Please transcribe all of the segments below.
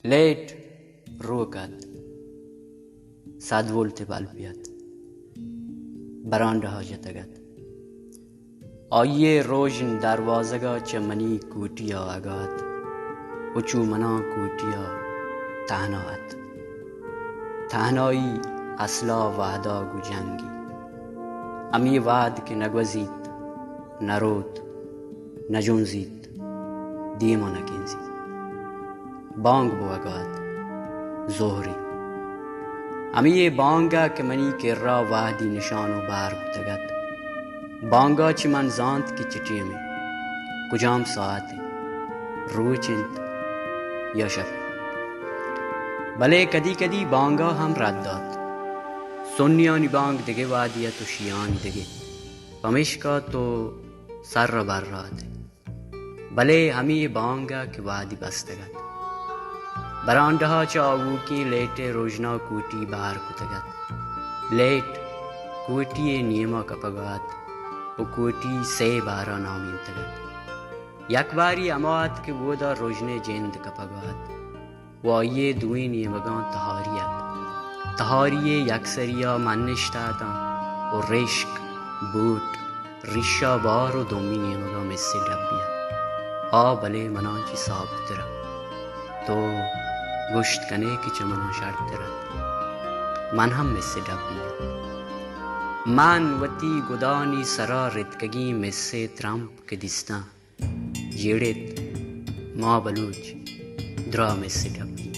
لیٹ روک ات، سد ولت بلبے ات، برانڈہ ءَ جتگ ات۔ آئی ءِ روژن دروازگ ءَ چہ منی کوٹی ءَ اگات ءُ چو منا کوٹی ءَ تہنا ات۔ تہنائی اصلا وہدا گوں جنگی۔ ہمے وہد کہ نہ گوزیت، نہ روت، نہ جنزیت، دیم ءَ نہ کنزیت۔ بانگ بوگ ءَ ات، زہری۔ ہمے بانگ ءَ کہ منی کرا وہدی نشان ءُ بہر کتگ ات۔ بانگ ءَ چہ من زانت کہ چہ ٹیمے، کجام ساعتے، روچ انت یا شپ انت۔ بلے کدی کدی بانگ ءَ ہم رد دات۔ سنیانی بانگ دگہ وہدی ات ءُ شیعانی دگہ۔ پمیشکا تو سر ءَ بر ءَ ات ئے۔ بلے ہمے بانگ ءَ کہ وہدی بستگ ات۔ برانڈہ ءَ چہ آوکیں لیٹ ءِ روژنا کوٹی بہر کتگ ات۔ لیٹ کوٹی ءِ نیم ءَ کپگ ءَ ات ءُ کوٹی سئے بہر ءَ نامینتگ ات۔ یک بہری ہما ات کہ اودا روژن ءِ جند کپگ ءَ ات ءُ آئی ءِ دوئیں نیمگاں تہاری ات۔ تہاری ءِ یک سری ءَ من نشتہ اتاں ءُ رشک، بوٹ، ریشا بار ءُ دومی نیمگا مس ءِ ڈبی ات۔ آ بلے منا چہ سابتر ات۔ تو گوشت کن ئے کہ چہ منا شرتر ات۔ من ہم مس ءِ ڈبی آں۔ من وتی گدانی سرا رتکگیں مس ءِ ترمپ کہ دیستاں، جیڑت، ما بلوچ دراہ مس ءِ ڈبی۔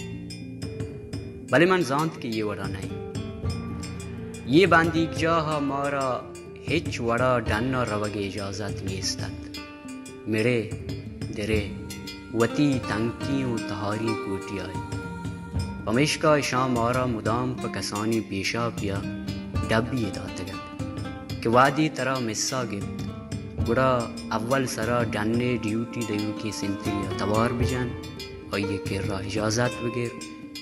بلے من زانت کہ اے وڑا نہ انت۔ اے بندیگجاہ ءَ مارا ہچ وڑا ڈن ءَ روگ ءِ اجازت نیست ات۔ مڑے درے وتی تنکیں ءُ تہاریں کوٹی ءَ ات۔ پمیشکا اشاں مارا مدام پہ کسانیں پیشاپے ءَ ڈبی ءَ داتگ ات کہ وہدے ترا مسا گپت، گڑا اول سرا ڈن ءِ ڈیوٹی دیوکیں سنتری ءَ توار بجن، آئی ءِ کرا اجازت بگر،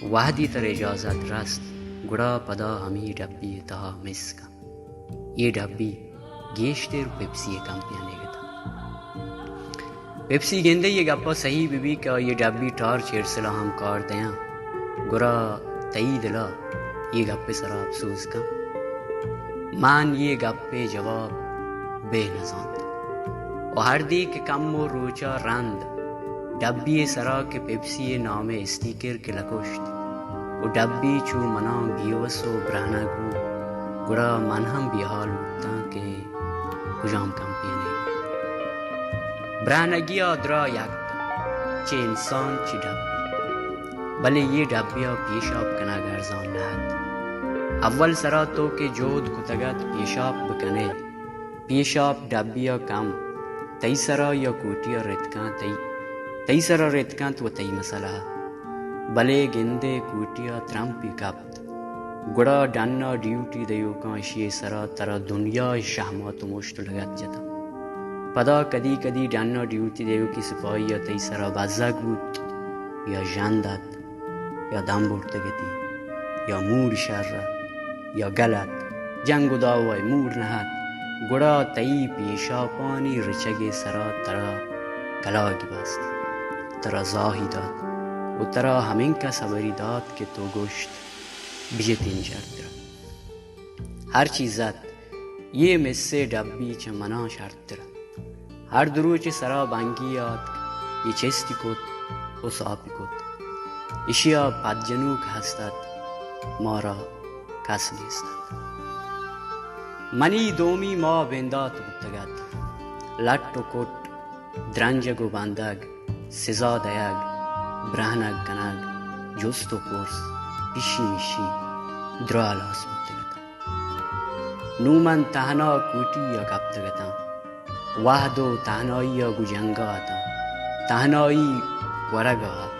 وہدے ترا اجازت رست، گڑا پدا ہمے ڈبی ءِ تہا مس کن۔ اے ڈبی گیشتر پیپسی ءِ کمپینیگ اتاں۔ پیپسی گندئے اے گپا سہی بہ بیت کہ آئی ءِ ڈبی ٹارچ ہرسلا ہم کار دیاں، گڑا تئی دلا اے گپ ءِ سرا اپسوز کن۔ من اے گپ ءِ جواب بہ نہ زانت۔ ءُ ہردے کہ کمو روچا رند ڈبی ءِ سرا کہ پیپسی ءِ نام ءِ اسٹیکر کہ لکشت ءُ ڈبی چو منا بیوس ءُ برہنگ بوت، گڑا من ہم بیحال بوتاں کہ کجام کمپینی۔ برہنگی ءَ درا یک، چہ انسان چہ ڈبی۔ بلے اے ڈبی ءَ پیشاپ کنگ ارزان نہ ات۔ اول سرا تو کہ جہد کتگ ات پیشاپ بکن ئے، پیشاپ ڈبی ءَ کم، تئی سرا یا کوٹی ءَ رتکاں، تئی، تئی سرا رتکنت ءُ تئی مسئلہ۔ بلے گندئے کوٹی ءَ ترمپے کپت، گڑا ڈن ءَ ڈیوٹی دیوکاں اشی ءِ سرا ترا دنیا ءِ شہمات ءُ مشت ءُ لگت جتاں۔ پدا کدی کدی ڈن ءَ ڈیوٹی دیوکیں سپاہی ءَ تئی سرا بزگ بوت یا ژند ات، یا دم برتگ اتی، یا موڈ شر ات، یا گل ات، جنگ ءُ دعوا ءِ موڈ نہ ات، گڑا تئی پیشاپانی رچگ ءِ سرا ترا کلاگی بست، ترا زاہی دات ءُ ترا ہمینکس ہبری دات کہ تو گوشت، بجتیں شرتر ات۔ ہر چیز ات، اے مس ءِ ڈبی چہ منا شرتر ات۔ ہر دو روچ ءِ سرا بنگی آتک، اے چستی کت ءُ ساپی کت۔ اشی ءَ پد جنوک ہست ات، مارا کس نیست ات۔ منی دومی ماہ بندات بوتگ ات۔ لٹ ءُ کٹ، درنجگ ءُ بندگ، سزا دئیگ، برہنگ کنگ، جست ءُ پرس، پشی مشی، دراہ ہلاس بوتگ اتاں۔ نوں من تہنا کوٹی ءَ کپتگ اتاں۔ وہد ءُ تہنائی ءَ گوں جنگ ءَ اتاں۔ تہنائی ورگ ءَ ات،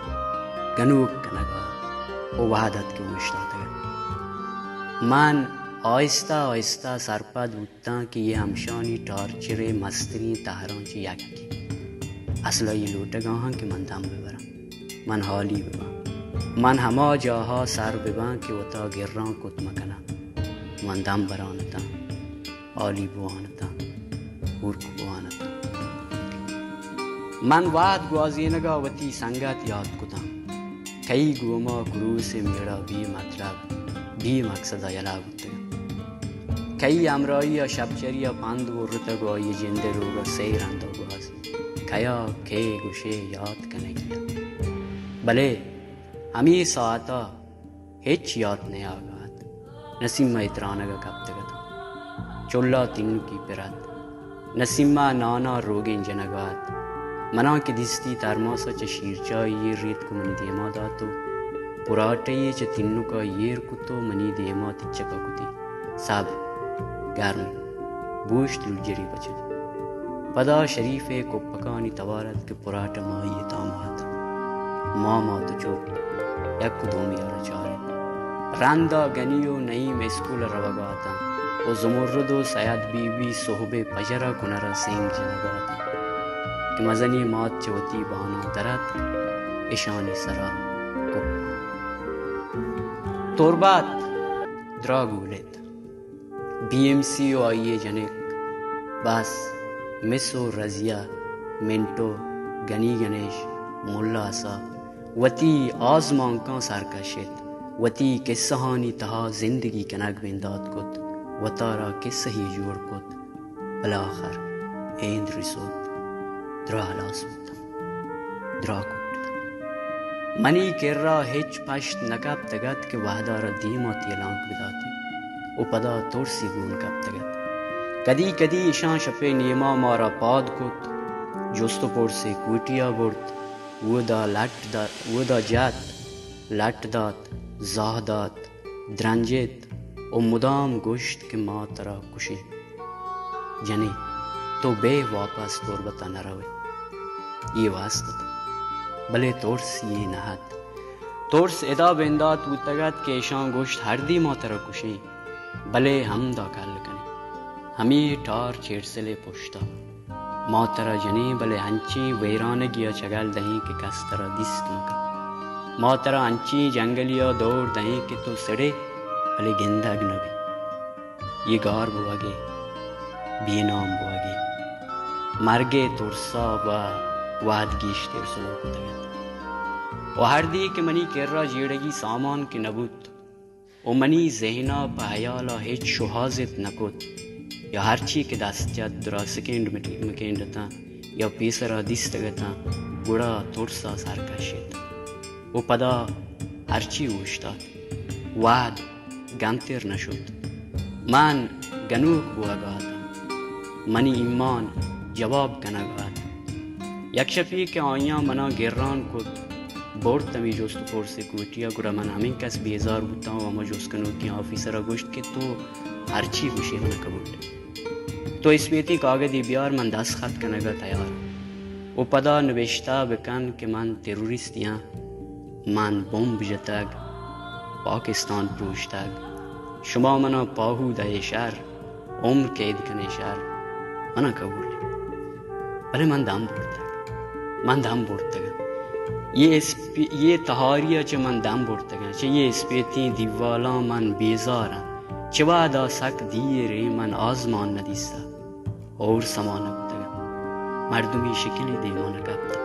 گنوک کنگ ءَ ات ءُ وہد ات کہ اوشتاتگ ات۔ من آہستہ آہستہ سرپد بوتاں کہ اے ہمشانی ٹارچر ءِ مستریں تہراں چہ یکے۔ اسل ءَ اے لوٹگ ءَ آں کہ من دم بہ براں، من ہالی بہ باں، من ہما جاہ ءَ سر بہ باں کہ وتا گراں کت مہ کناں۔ من دم بران اتاں، ہالی بوان اتاں، ہورک بوان اتاں۔ من وہد گوازینگ ءَ وتی سنگت یات کتاں۔ کئی گوں ہما کروس ءِ میڑ ءَ بے مطلب، بے مقصد ءَ یلہ بوتگ اَنت؟ کئی ہمراہی ءَ شپچری ءَ پند برتگ ءُ آئی ءِ جند ءِ لوگ ءَ سیر اَنت ءُ گوازینت؟ کیا کئے گوشے یات کنگی اَت؟ بلے ہمے ساعت ءَ ہچ یات نیاگ ءَ اَت۔ نسیم ءِ ترانگ ءَ کپتگ اَت۔ چل ءَ تینوکی پر اَت۔ نسیم ءَ نان ءَ روگن جنگ ءَ اَت۔ من ءَ کہ دیستی، ترماس ءَ چہ شیرچاہے ایر ریتک ءُ منی دیم ءَ دات ءُ پراٹے یے چہ تینوک ءَ ایر کت ءُ منی دیم ءَ تچک ءَ کتی۔ سبز، گرم، گوشت لجری پچ اَت۔ پدا شریف ءِ کپکانی توار اَت کہ پراٹ ماہی ءِ تام ءَ اَت۔ ما مات ءُ چک یک ءُ دومی ءَ را چارت۔ رند ءَ گنی ءُ نعیم اسکول ءَ روگ ءَ اَت اَنت ءُ زمرد ءُ سید بی بی سہب ءِ پجر ءَ کنر ءَ سینگ جنگ ءَ اَت اَنت کہ مزنیں مات چہ وتی باناں در اتک، اشانی سر ءَ کپت۔ تربت دراہ گول اِت۔ بی ایم سی ءُ آئی ءِ جنک، بس مس ءُ رضیہ، منٹو، گنی گنیش، ملا عصا وتی آزمانکاں سر کش اِت، وتی کسہانی تہا زندگی کنگ بندات کت، وتارا کسہے جوڑ کت، بلاخر ایند رسوت، دراہ ہلاس بوت۔ دراہ کت۔ منی کرا ہچ پشت نہ کپتگ اَت کہ وہدارا دیما تیلانک بداتی ءُ پدا ترسی گون کپتگ اَت۔ کدی کدی اشاں شپے نیما مارا پاد کت، جست ءُ پرسے کوٹیا برت، اودا لٹ دا-، اودا جت، لٹ دات، زاہ دات، درنجت ءُ مدام گوشت کہ ما ترا کشیں۔ جنی، تو بے واپس تربت ءَ نہ روئے۔ اے واست اَت، بلے ترس اے نہ اَت۔ ترس ادا بندات بوتگ اَت کہ اشاں گوشت ہردی ما ترا کشیں، بلے ہمدا کل کنیں۔ ہمے ٹارچ ایرسل ءِ پشت ءَ۔ ما ترا جنیں، بلے انچیں ویرانگے ءَ چگل دئیں کہ کس ترا دیست مہ کنت۔ ما ترا انچیں جنگلے ءَ دور دئیں کہ تو سڑے، بلے گندگ نہ بئے۔ اے گار بوگ ءِ، بے نام بوگ ءِ، مرگ ءِ ترس ءَ وہد گیشتر سلو کتگ اَت۔ ءُ ہردی کہ منی کرا جیڑگی سامان کہ نہ بوت، ءُ منی ذہن ءَ پہ ہیال ءَ ہچ شوہازت نہ کت، یا ہرچی کہ دست جت درا سیکنڈ مٹ-، مکنڈ اتاں یا پیسرا دیستگ اتاں، گڑا ترس ءَ سر کش ات ءُ پدا ہرچی اوشتات۔ وہد گنتر نہ شت۔ من گنوک بوگ ءَ اتاں۔ منی ایمان جواب کنگ ءَ ات۔ یک شپے کہ آیاں منا گران کت، برت ہمے جست ءُ پرس ءِ کوٹی ءَ، گڑا من ہمینکس بیزار بوتاں ءُ ہما جست کنوکیں آفیسر ءَ گوشت کہ تو ہرچی گوشے من قبول۔ تو اسپیتیں کاگدے بیار، من دستخط کنگ ءَ تیار آں۔ ءُ پدا نبشتہ بکن کہ من تروریستے آں، من بمب جتگ، پاکستان پروشتگ، شما منا پاہو دئے شر، عمر قید کنے شر، منا قبول انت۔ بلے من دم برتگ، من دم برتگ۔ اے اسپی-، اے تہاری ءَ چہ من دم برتگ، چہ اے اسپیتیں دیوالاں من بیزار آں۔ چہ وہدا سک دیر ایں من آزمان نہ دیستہ، ہور سما نہ بوتگ، مردمی شکلی دیما نہ کپتہ،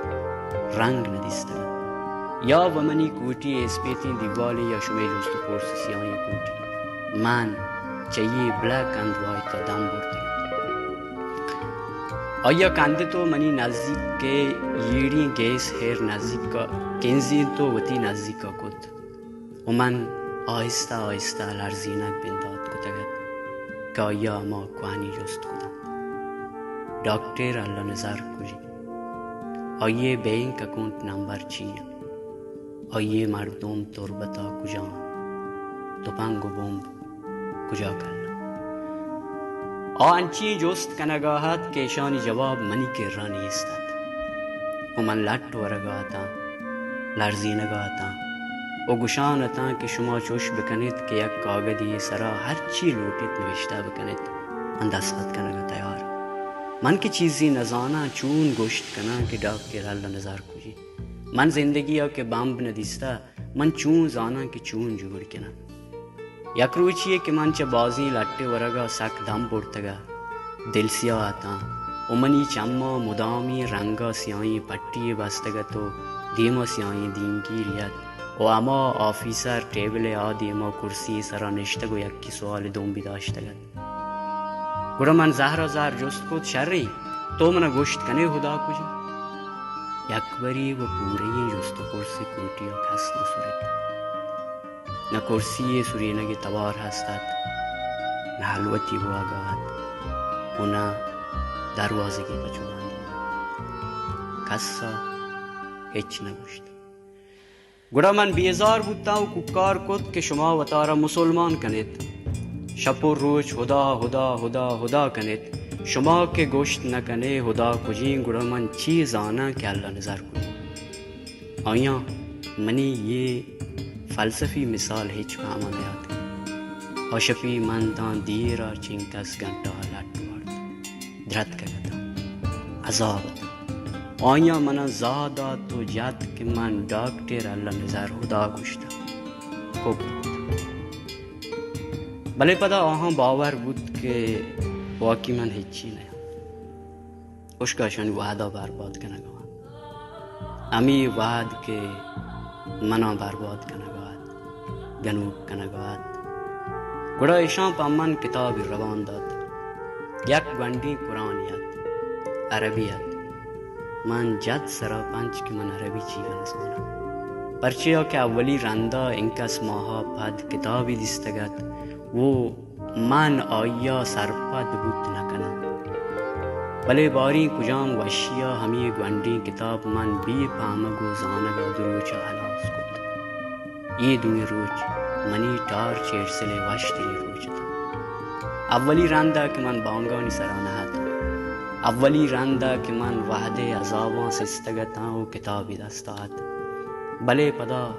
رنگ نہ دیستگ۔ یا و منی کوٹی اسپیتیں دیوالے یا شمئے جست ءُ پرس سیاہیں کوٹی۔ من چہ اے بلیک اینڈ وائٹ ءَ دم برتگ۔ آئی ءَ کندت ءُ منی نزیک ءَ ایڑیں گیس ہیر نزیک ءَ کنزینت ءُ وتی نزیک ءَ کت ءُ من آہستہ آہستہ لرزینگ بندات کتگ ات کہ آئی ءَ ہما کوہنیں جست کت انت۔ ڈاکٹر اللہ نزار کجی؟ آئی ءِ بینک اکاؤنٹ نمبر چی انت؟ آئی ءِ مردم تربت ءَ کجا انت؟ تپنگ ءُ بمب کجا کلان؟ آ انچیں جست کنگ ءَ ات کہ اشانی جواب منی کرا نیست ات۔ ءُ من لٹ ورگ ءَ اتاں، لرزینگ ءَ اتاں ءُ گشان اتاں کہ شما چوش بکنیت کہ یک کاگدے ءِ سرا ہرچی لوٹیت نبشتہ بکنیت، من دستخط کنگ ءَ تیار آں۔ من کہ چیزے نزاناں، چون گوشت کناں کہ ڈاکٹر اللہ نزار کجی؟ من زندگی ءَ کہ بمب نہ دیستہ، من چون زاناں کہ چون جوڑ کناں؟ یک روچے کہ من چہ بازیں لٹ ءِ ورگ ءَ سک دم برتگ ءُ دلسیاہ اتاں ءُ منی چماں مدامی رنگ ءَ سیاہیں پٹی یے بستگ ات ءُ دیم ءَ سیاہیں دیمگیرے ات، و ہما آفیسر ٹیبل ءِ آ دیما کرسی ءِ سرا نشتگ و یکی سوال دومی داشتگ ات۔ گڑا من زہر ءَ زہر جست کت، شریں، تو منا گوشت کنے ہدا کجا؟ یکبرے و پورئیں جست و پرس ءِ کوٹی ءَ کس نہ سرت۔ نہ کرسی ءِ سرینگ ءِ توار ہست ات، نہ ہلوتی بوہگا ات و نہ دروازگے پچ و بند۔ کس ءَ ہچ نہ گوشت۔ گڑا من بیزار بوتاں و کوکار کت کہ شما وتارا مسلمان کنیت۔ شپ و روچ ہدا، ہدا، ہدا، ہدا کنیت۔ شما کہ گوشت نہ کنے ہدا کجیں، گڑا من چی زاناں کہ اللہ نظر کجیں؟ آیاں منی یہ فلسفی مثال ہچ پہما نیاتک۔ آ شپی من داں دیرا چنکس گھنٹہ لٹ وارت۔ درتکگ اتاں، عذاب اتاں۔ آیاں منا زاہ دات و جت کہ من ڈاکٹر اللہ نزار ہدا گوشتاں۔ کپت۔ بلے پدا آہاں باور بوت کہ واقعی من ہچی نیاں۔ اشکا اشانی وہدا برباد کنگا آں۔ ہمے وہد کہ منا برباد کنگا ات، گنوک کنگا ات۔ گڑا اشاں پہ من کتابے روان دات۔ یک گونڈیں قرآنے ات، عربی ات۔ من جت سرا پنچ کہ من عربی چیگا نزاناں۔ پرچیا کہ اولی رندا انکس ماہا پد کتابے دیستگ ات و من آئیا سرپد بوت نہ کناں۔ بلے باریں کجام وشیا ہمے گونڈیں کتاب من بے پہمگ و زانگا دو روچا ہلاس کت۔ اے دوئیں روچ منی ٹارچر سیل ءِ وشتریں روچ اتاں۔ اولی رندا کہ من بانگانی سرا نہ اتاں، اولی رندا کہ من وہدے عذاباں سستگ اتاں و کتابے دستا ات، بلے پدا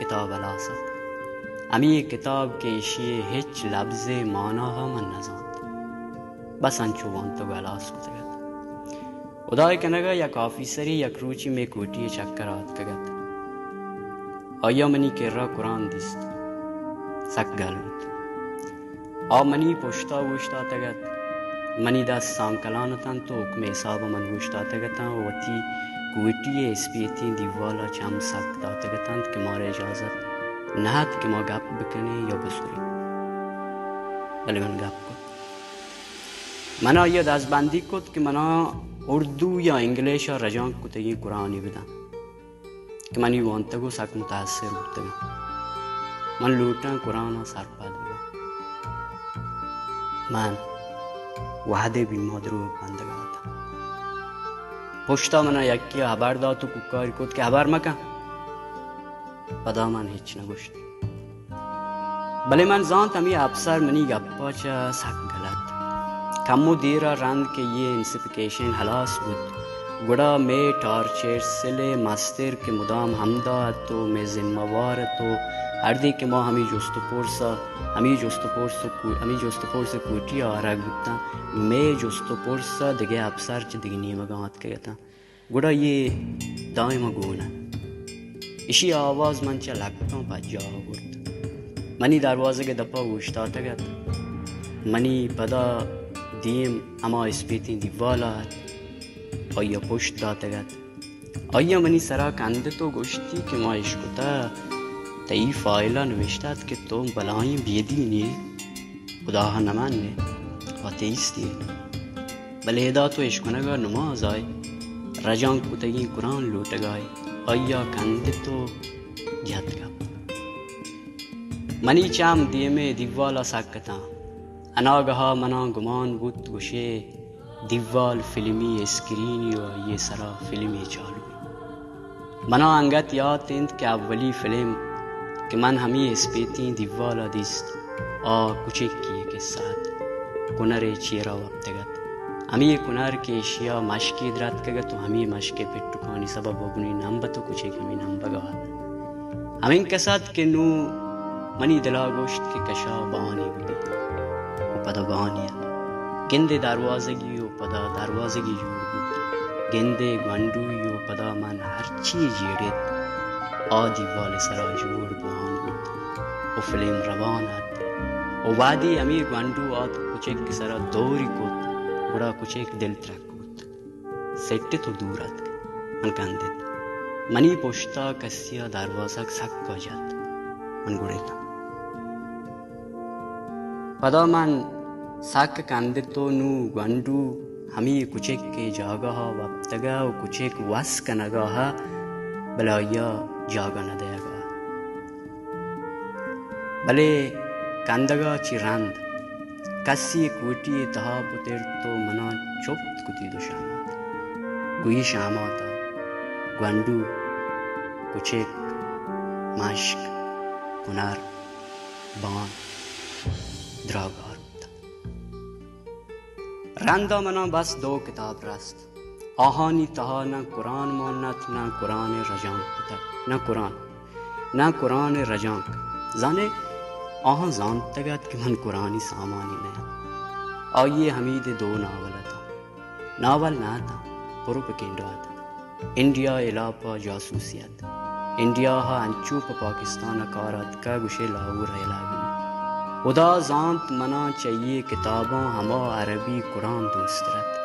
کتاب ہلاس ات۔ ہمے کتاب کہ ایشی ءِ ہچ لبزے ماناہا من نزانت۔ بس انچو وانتگ و ہلاس کتگ ات۔ ہدائے کنگا یک آفیسرے یک روچے مئے کوٹی ءِ چکرا آتکگ ات۔ آئیا منی کرا قرآن دیست۔ سک گل بوت۔ آ منی پشتا اوشتاتگ ات۔ منی دست سانکلان اتنت و حکم حسابا من اوشتاتگ اتاں و وتی کوٹی ءِ اسپیتیں دیوالا چم سک داتگ اتنت کہ مارا اجازت نہ ات کہ ما گپ بکنیں یا بسریں۔ بلے من گپ کت۔ من آئیا دزبندی کت کہ منا اردو یا انگلش ءَ رجانک کتگیں قرآنے بدنت کہ منی وانتگ و سک متاثر بوتگاں۔ من لوٹاں قرآن ءَ سرپد بباں۔ من وہدے بیما دروگ بندگ ءَ اتاں۔ پشتا منا یکے ءَ ہبر دات و کوکاری کت کہ ہبر مکن۔ پدا من ہچ نہ گوشت۔ بلے من زانت ہمے اپسر منی گپا چہ سک گل ات۔ کمو دیرا رند کہ اے انسپکیشن ہلاس بوت، گڑا مئے ٹارچر سیل ءِ مستر کہ مدام ہمدا ات و مئے ذمہ وار ات و ہردے کہ ما ہمے جست و پرس ءَ، ہمے جست و پرس و کو-، ہمے جست و پرس ءِ کوٹی ءَ آرگ بوتاں، مئے جست و پرس ءَ دگہ اپسر چہ دگہ نیمگاں اتکگ اتاں۔ گڑا اے دائم ءَ گون ات۔ اشی ءِ آواز من چہ لکاں پجاہ آورت۔ منی دروازگ ءِ دپا اوشتاتگ ات۔ منی پدا دیم ہما اسپیتیں دیوال ءَ ات۔ آئی ءَ پشت داتگ ات۔ آئی ءَ منی سرا کندت و گوشتی کہ ما اشکتہ تئی فائل ءَ نوشتہ ات کہ تو بلائیں بے دین ئے، خدا ءَ نہ من ئے، آتیست ئے۔ بلے ادا تو اشکنگ ءَ نماز ءَ ئے، رجانک کتگیں قرآن لوٹگ ءَ ئے۔ آئی ءَ کندت و جت گپ۔ منی چم دیم ءِ دیوال ءَ سک اتاں۔ اناگہ ءَ منا گمان بوت گوشے دیوال فلمی اسکرینے و آئی ءِ سرا فلمے چالو انت۔ منا انگت یات انت کہ اولی فلم کہ من ہمے اسپیتیں دیوال ءَ دیست، آ کچکے ءِ کسہ ات۔ کنرے چیرا وپتگ ات۔ ہمے کنر کہ ایشی ءَ مشکے دراتکگ ات و ہمے مشک ءِ پٹکانی سبب ءَ گوں نمب ات و کچک ہمے نمبگ ءَ ات۔ ہمینکس ات کہ نوں منی دل ءَ گوشت کہ کشا بانے بہ بیت و پدا بانے ات۔ گندے دروازگی و پدا دروازگی جوڑ بوت۔ گندے گونڈوی و پدا من ہرچی جیڑت، آ دیوال ءِ سرا جوڑ بوان بوت و فلم روان ات و وہدے ہمے گونڈو آتک کچک ءِ سرا دوری کت، گڑا کچک دل ترک بوت۔ سٹت و دور اتک۔ من کندت۔ منی پشت ءَ کسے ءَ دروازگ سک ءَ جت۔ من گڑیتاں۔ پدا من سک کندت ءُ نوں گونڈو ہمے کچک ءِ جاگہ ءَ وپتگ ءُ کچک وس کنگ ءَ، بلے آئی ءَ جاگہ نہ دئیگ ءَ۔ بلے کندگ ءَ چہ رند کسے کوٹی ءِ تہا پترت ءُ منا چپت کتی دو شامات۔ گوئی شامات ءَ گونڈو، کچک، مشک، کنر، بان، دراگار بوت۔ رندا منا بس دو کتاب رست۔ آہانی تہا نہ قرآن مان ات، نہ قرآن ءِ رجانک کتگ، نہ قرآن، نہ قرآن ءِ رجانک۔ زانے، آہاں زانتگ ات کہ من قرآنی سامانی نہ آں۔ آئی ءِ حمید ءِ دو ناول اتاں۔ ناول نہ اتاں، پروپیگنڈا اتاں۔ انڈیا ءِ ہلاپ ءَ جاسوسی ات۔ انڈیا ءَ انچو پہ پاکستان ءَ کار اتکگ، گوشے لاہور ءَ ہلاپ بیت۔ ہدا زانت منا چہ اے کتاباں ہما عربی قرآن دوست تر ات۔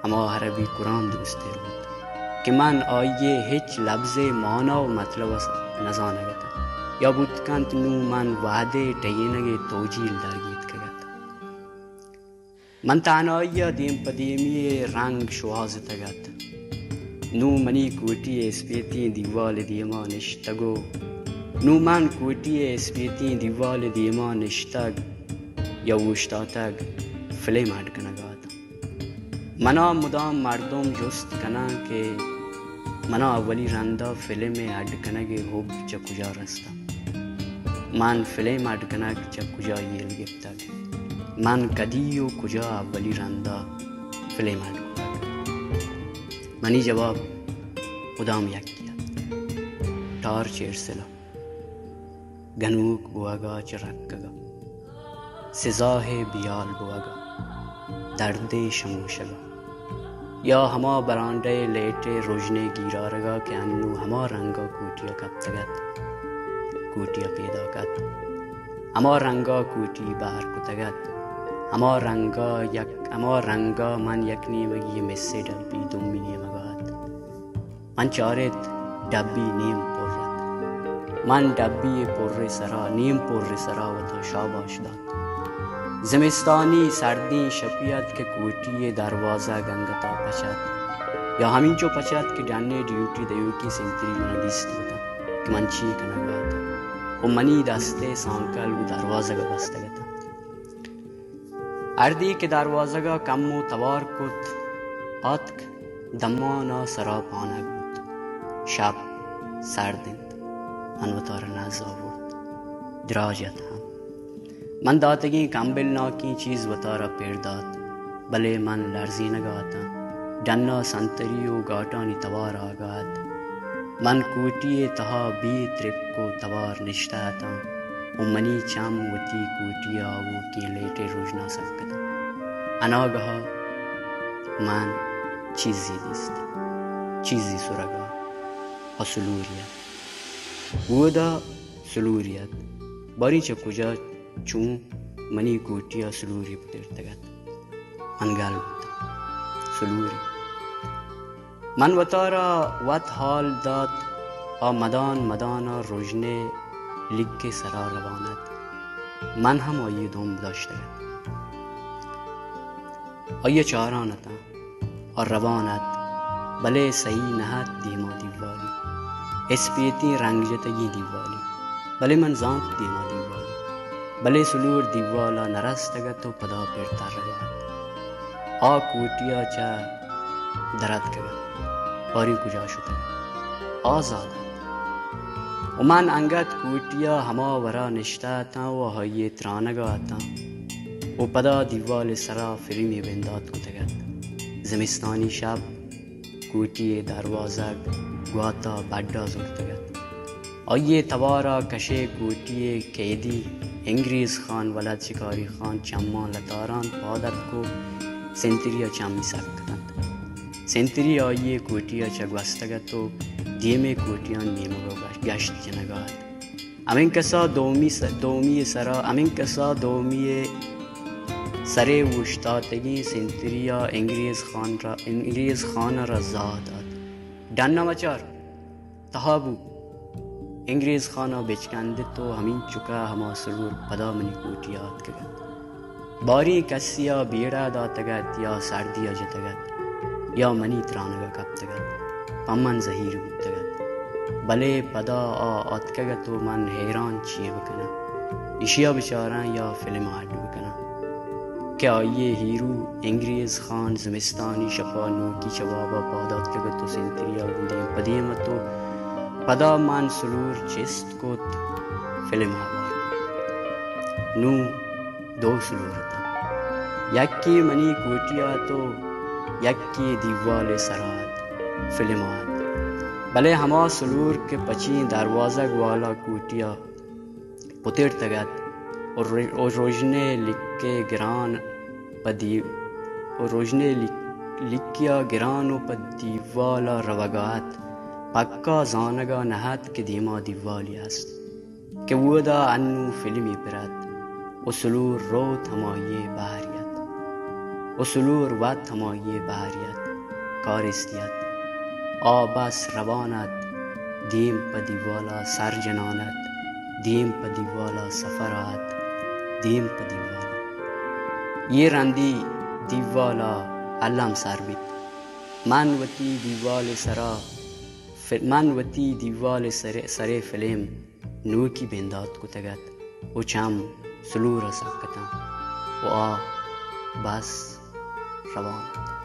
ہما عربی قرآن دوست تر بوت کہ من آئی ءِ ہچ لبزے مانا ءُ مطلب ءَ نزانگ اتاں۔ یا بوت کنت نوں من وہدے ٹہینگ ءِ توجیل درگیتکگ ات۔ من تہنائی ءَ دیم پہ دیمی ءَ رنگ شوہازتگ ات۔ نوں منی کوٹی ءِ اسپیتیں دیوال ءِ دیما نشتگ ءُ نوں من کوٹی ءِ اسپیتیں دیوال ءِ دیما نشتگ یا اوشتاتگ، فلم اڈ کنگ ءَ اتاں۔ منا مدام مردم جست کناں کہ منا اولی رندا فلم ءِ اڈ کنگ ءِ حب چہ کجا رستہ؟ من فلم اڈ کنگ چہ کجا یل گپتگ؟ من کدی ءُ کجا اولی رندا فلم اڈ کتگ؟ منی جواب مدام یکے ات۔ Torch Ursula. گنوک بوہگا چہ رکگا، سزاہے بیال بوہگا، دردے شموشگا، یا ہما برانڈہ ءِ لیٹ ءِ رژنے گیرارگا کہ انوں ہما رنگا کوٹیا کپتگ ات، کوٹیا پیداک ات، ہما رنگا کوٹی بہر کتگ ات، ہما رنگا یک، ہما رنگا من یک نیمگی ءَ مسے ڈبی دومی نیمگا ات۔ من چارت، ڈبی نیم پر ات۔ من ڈبی ءِ پر ءِ سرا، نیم پر ءِ سرا وتا شاباش دات۔ زمستانی سردیں شپے ات کہ کوٹی ءِ دروازگ انگتا پچ ات، یا ہمینچو پچ ات کہ ڈن ءِ ڈیوٹی دیوکیں سنتری منا دیست کتاں کہ من چی کنگا اتاں ءُ منی دست ءِ سانکل گوں دروازگ ءَ بستگ اتاں۔ ہردی کہ دروازگ ءَ کمو توار کت، آتک، دمان ءَ سرا پانگ بوت۔ شپ سرد انت۔ من وتارا نز آورت۔ دراج ات ہم۔ من داتگیں کمبل ناکیں چیز وتارا پیر دات، بلے من لرزینگ ءَ اتاں۔ ڈن ءَ سنتری ءُ گاٹانی توار آگا ات۔ من کوٹی ءِ تہا بے ترپک ءُ توار نشتہ اتاں ءُ منی چم وتی کوٹی ءِ آوکیں لیٹ ءِ رژنا سک اتاں۔ اناگہ ءَ من چیزے دیست، چیزے سرگ ءَ، آ سلوری ات۔ اودا سلوری ات۔ باریں چہ کجا چوں منی کوٹی ءَ سلوری پترتگ ات۔ من گل بوتاں۔ سلوری۔ من وتارا وت حال دات، آ مدان مدان ءَ رژنے لیک ءِ سرا روان ات۔ من ہم آئی ءِ دمب داشتگ ات۔ آئی ءَ چاران اتاں۔ آ روان ات، بلے سہی نہ ات دیما دیوالی۔ اسپیتیں رنگ جتگیں دیوالی۔ بلے من زانت دیما دیوالی۔ بلے سلور دیوال ءَ نہ رستگ ات ءُ پدا پر ترگ ءَ ات۔ آ کوٹی ءَ چہ در اتکگ ات۔ باریں کجا شتگ ات۔ آزاد ات۔ ءُ من انگت کوٹی ءَ ہما وڑا نشتہ اتاں ءُ آئی ءِ ترانگ ءَ اتاں ءُ پدا دیوال ءِ سرا فلمے بندات کتگ ات۔ زمستانی شپ، کوٹی ءِ دروازگ گوات ءَ بڈ ءَ زرتگ ات۔ آئی ءِ توار ءَ کش ءِ کوٹی ءِ کیدی انگریز خان ولد شکاری خان چماں لتاران پاد اتک ءُ سنتری ءَ چمی سک اتنت۔ سنتری آئی ءِ کوٹی ءَ چہ گوستگ ات ءُ دیمے کوٹیانی نیمگ ءَ گشت جنگ ءَ ات۔ ہمینکسا دومی س-، دومی ءِ سرا، ہمینکسا دومی ءِ سرے اوشتاتگیں سنتری ءَ انگریز خان را، انگریز خان ءَ را زاہ دات۔ ڈن ءَ مچار، تہا بو۔ انگریز خان ءَ بچکندت ءُ ہمینچک ءَ ہما سلور پدا منی کوٹی ءَ آتکگ ات۔ باریں کسے ءَ بیڑہ داتگ ات یا سردی ءَ جتگ ات یا منی ترانگ ءَ کپتگ ات، پہ من زہیر بوتگ ات۔ بلے پدا آ آتکگ ات ءُ من ہیران چے بکناں؟ ایشی ءَ بچاراں یا فلم ءَ اڈ بکناں؟ کہ آئی ءِ ہیرو انگریز خان زمستانی شپ ءَ نوکی چہ واب ءَ پاد آتکگ ات ءُ سنتری ءَ گوں دیم پہ دیم ات ءُ پدا من سلور چست کت، فلم ءَ بار کت۔ نوں دو سلور اتاں، یکے منی کوٹی ءَ ات ءُ یکے دیوال ءِ سر ءَ ات، فلم ءَ ات۔ بلے ہما سلور کہ پچیں دروازگ والا کوٹی ءَ پترتگ ات ءُ ر-، ءُ رژن ءِ لک ءَ گران پہ دی-، ءُ رژن ءِ لک-، لکی ءَ گران ءُ پہ دیوال ءَ روگ ءَ ات، پکا زانگ ءَ نہ ات کہ دیما دیوالی است کہ اودا انوں فلمے پر ات ءُ سلور روت ہمائی ءِ بہرے ات ءُ سلور وت ہمائی ءِ بہرے ات، کارستے ات۔ آ بس روان ات، دیم پہ دیوال ءَ سر جنان ات، دیم پہ دیوال ءَ سفر ءَ ات، دیم پہ دیوال ءَ۔ اے رندی دیوال ءَ الم سر بیت۔ من وتی دیوال ءِ سرا ف-، من وتی دیوال ءِ سر-، سر ءِ فلم نوکی بندات کتگ ات ءُ چم سلور ءَ سک اتاں ءُ آ بس روان ات۔